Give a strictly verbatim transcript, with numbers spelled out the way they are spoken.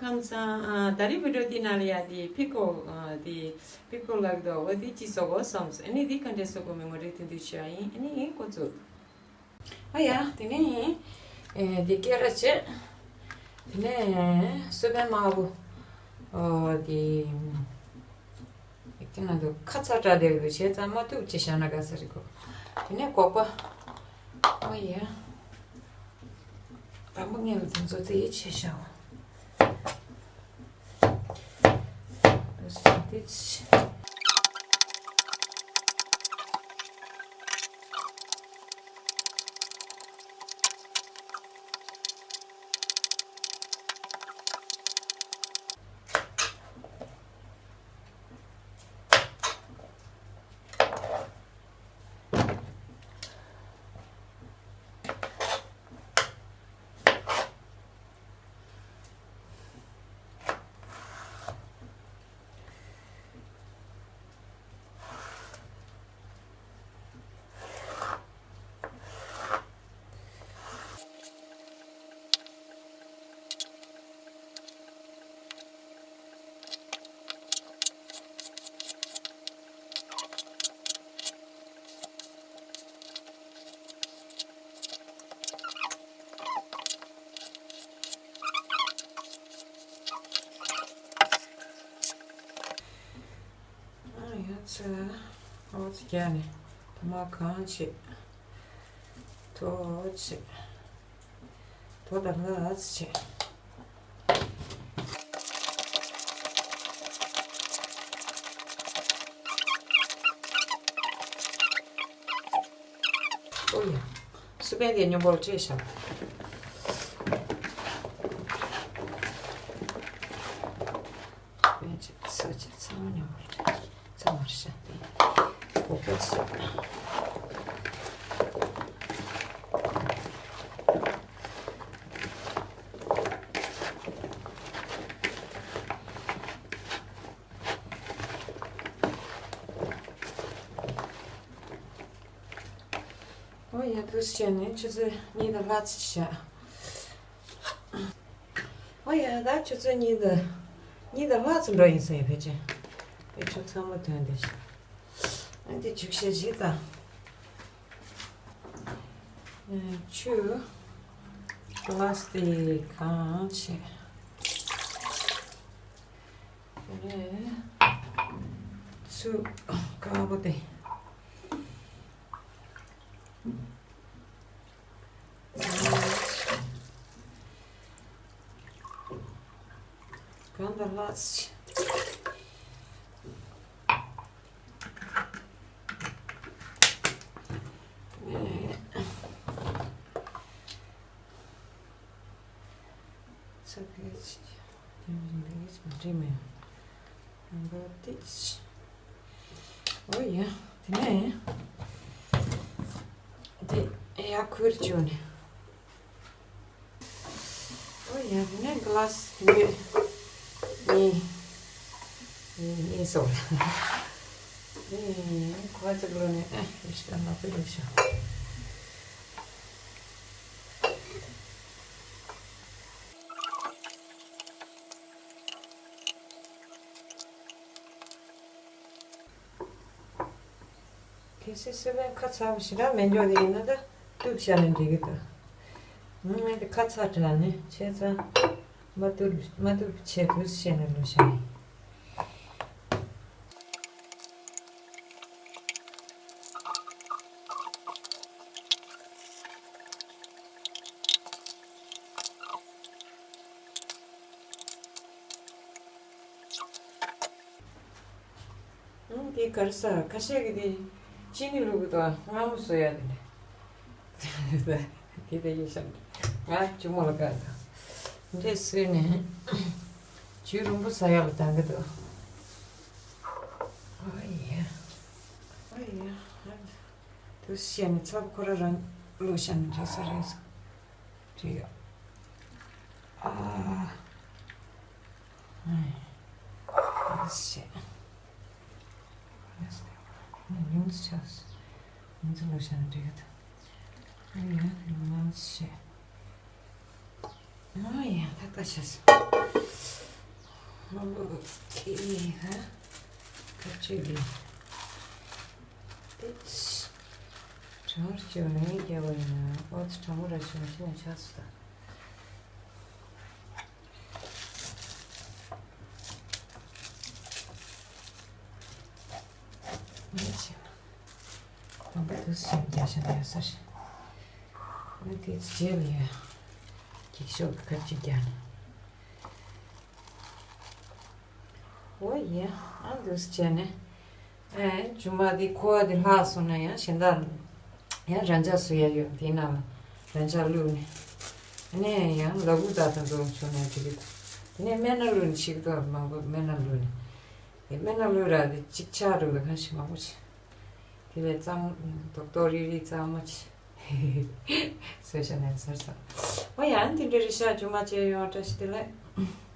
ཁམས་བཟང་། ཨ། ད་རེས་བི་ཌིའོ་འདི་ནང་ལ་ཡ་དེ་ཕི་ཀོ། ཨ། དེ་ཕི་ཀོ་ལབ་འདུག་འོ་དེ་ཅིག་བཟོ་དགོས་བསམས། ཨ་ནི་དེ་ག་འདྲས་བཟོ་དགོས་མིན་ངོ་སྤྲོད་ཏན་ཏན་ཞུ་ཡ་ཡིན། ཨ་ནི་ཡིན་འགོ་བཙུགས། ཨ་ཡ། དེ་ནས་ཨེ་དེ་སྐེ་རགས་བྱས། དེ་ནས་སོ་པན་དམར་པོ། ཨོ་དེ། དེ་ན་དུ་ཁ་ཚ་དྲགས་བསྡད་འདུག་བྱས་ཙང་མ་གཏུབ་ཅིག་བཞག་ན་དགའ་ས་རེད་གོ། དེ་ནས་སྒོག་པ། ཨོ་ཡ། དང་པོ་ངས་ལ་དེ་ཚོ་དེ་ཡི་ཆེ་ཤོས། དེ་ཆེ། ཨ་ཡ་ཚ། ཨོ་ཙི་རྒྱག་ནས་ཐ་མག་གང་བྱེད། ཐོ་བྱེད། དོ་དང་ལ་ཙི་བྱེད། ཨོ་ཡ། སུ་པན་དེ་སྙོམས་པོར་བྲེས་བཞག་པན་ཅིག་ས་ཅིག་ཚང་མ་སྙོམས་པོར་བྲེས། ཚང་མར་བཞག་སྟེ། གོ་གོ་ཚོད། ཨོ་ཡ། དུས་བྱས་ནས་ཆུ་ཚོད་གཉིས་དང་ལྷག་ཙམ་བཞག་ཨོ་ཡ། ད་ཆུ་ཚོད་གཉིས་དང་། གཉིས་དང་ལྷག་ཙམ་འགྲོ་ཡིན་ས་ཡ། ཕལ་ཆེར་དེ་ཆུ་ཚང་མ་ཐོན་བསྡད་ཤག་ཨ་འདི་བྱུག་བཤད་བྱེད་དང་། ཆུ་གི་ལ་སི་དེ་གང་བྱེད། དེ་ནས་ཆུ་དཀར་པོ་དེ། གང་དང་ལྷག་ཅིག་ཚ་གི་ཅིག་དེ་མིན་འདི་ཅིག་འདྲེས་མེད། རང་ག་ཏིས། ཨོ་ཡ། དེ་ནས་དེ་ཡ་ཁུར་བཅུག་ནས། ཨོ་ཡ། དེ་ནས་གི་ལ་སི་དེ་གཉིས་གཉིས་གཉིས་སོ། ཨེ་ཁོ་ཅིག་ལོ་ནས་ཨེ་ཡོད་ཤ་ན་པི་ལོ་ཤ། གལ་སྲིད་སི་པན་ཁ་ཚ་བ་ཞིག་རང་མེད་འཇོག་དེ་ཡིན་ན་ད་གཏུབ་བཞག་ནས་འགྲིག་གི་འདུག་ངས་དེ་ཁ་ཚ་དྲགས་ནས་བྱས་ཙང་མ་གཏུབ་མ་གཏུབ་བྱས་དུས་བཤད་ནས་ལོ་ཤ་ཡིན། འདི་གར་ས་ཁ་ཤས་ཀྱི་དེ་ཅི་ནི་ལུག་དང་མངར་མོ་བཟོ་ཡ་དེ་ནི། དེ་དེ་ཡིན་ཤག་ང་གཅུང་མོ་ལ་དགའ་དང་། འདྲེ་བཟོས་ནས་ཇུས་རིང་པོ་ཟ་ཡག་ལ་དང་གི་འདུག་ཨ་ཡ། ཨ་ཡ། དུ་བཤད་ནས་ཚབ་ཁོ་ར་རང་ལུག་ཤ་ནི་འདྲེ་ས་རེད་ས། རེད་ཡ། ཨ། ཨ་ཤེ། ཉུང་ཙམ་ཆགས། ཉུང་ཙམ་ལོ་ཤ་ན་འགྲིག་གི་འདུག་ཨ་ཡ། ཉུང་ཙམ་ཤེ། ཨ་ཡ། ད་ལྟ་ཤེས་སོང་། ཨོ་ཁེ། ཧ། ཁ་ཆུ་དེ། ཏིས། གྲང་ཆུ་ནས་རྒྱལ་བ་ཡིན་ན་ཨོ་ཙི་གྲང་མོ་ར་ཆུ་མ་ཤི་ན་ཆགས་སུ་ད། མི་ཆེ། མང་པོ་དུས་སུ་རྒྱ་ཤ་དེ་ཡོད་ས་རེད། ཨ་དེ་ཚོ་རྗེས་ལ་ཡོད། འགྱིག་ཤོག་གི་ཁ་ཆུ་རྒྱག་ན། ཨོ་ཡ། ཨ་འདུག་སེ་བྱས་ནས། ཨེ་ཇུ་མ་དེ་ཁོ་བ་དེ་ལྷག་སོང་ན་ཡང་གཞན་དག་ཡང་རང་འཇགས་བཟོ་ཡ་ཡོད་དེའི་ནང་ལ་རང་འཇགས་བླུགས་ནས། ཨ་ནས་ཡང་ལ་ཕུག་དག་དང་འགྲོ་བྱུང་ན་འགྲིག་གི་འདུག་དེ་ནས་སྨན་སྣ་བླུགས་ནས་ཤི་གི་འདུག་མང་པོ་སྨན་སྣ་བླུགས་ནས། དེ་སྨན་སྣ་བླུགས་ར་དེ་གཅིག་ཆག་འགྲོ་གི་གང་ཞིག་མང་པོ་བྱས། དེ་ལས་གཙང་རྡོག་རྡོག་རིལ་རིལ་གཙང་མ་བྱས། བཟོས་བཞག་ནས་ཚར་སོང་། ཨོ་ཡ་འདི་འདྲ་རེད་ཤག་ཇུ་མ་བྱས་ཡོང་བཀྲ་ཤིས་བདེ་ལེགས།